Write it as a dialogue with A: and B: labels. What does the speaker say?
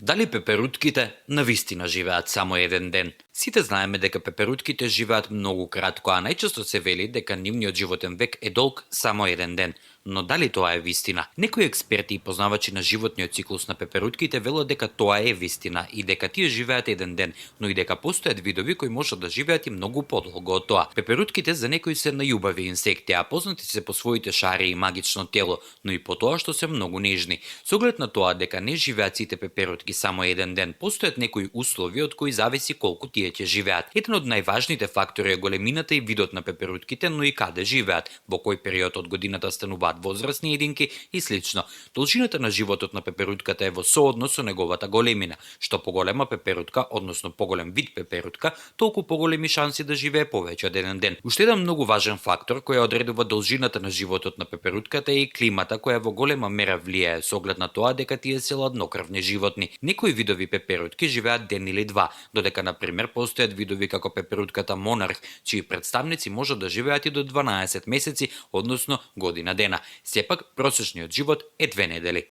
A: Дали пеперутките навистина живеат само еден ден? Сите знаеме дека пеперутките живеат многу кратко, а најчесто се вели дека нивниот животен век е долг само еден ден. Но дали тоа е вистина? Некои експерти и познавачи на животниот циклус на пеперутките велат дека тоа е вистина и дека тие живеат еден ден, но и дека постојат видови кои можат да живеат и многу подолго од тоа. Пеперутките за некои се најубави инсекти, а познати се по своите шари и магично тело, но и по тоа што се многу нежни. Со оглед на тоа дека не живеат сите пеперутки само еден ден, постојат некои услови од кои зависи колку тие ќе живеат. Еден од најважните фактори е големината и видот на пеперутките, но и каде живеат, во кој период од годината стануваат возрастни единки и слично. Должината на животот на пеперутката е во сооднос со неговата големина. Што поголема пеперутка, односно поголем вид пеперутка, толку поголеми шанси да живее повеќе од еден ден. Уште еден многу важен фактор кој одредува должината на животот на пеперутката е и климата која во голема мера влијае со оглед на тоа дека тие се ладнокрвни животни. Некои видови пеперутки живеат ден или два, додека на пример постојат видови како пеперутката монарх, чии представници можат да живеат и до 12 месеци, односно година дена. Сепак просечниот живот е 2 недели.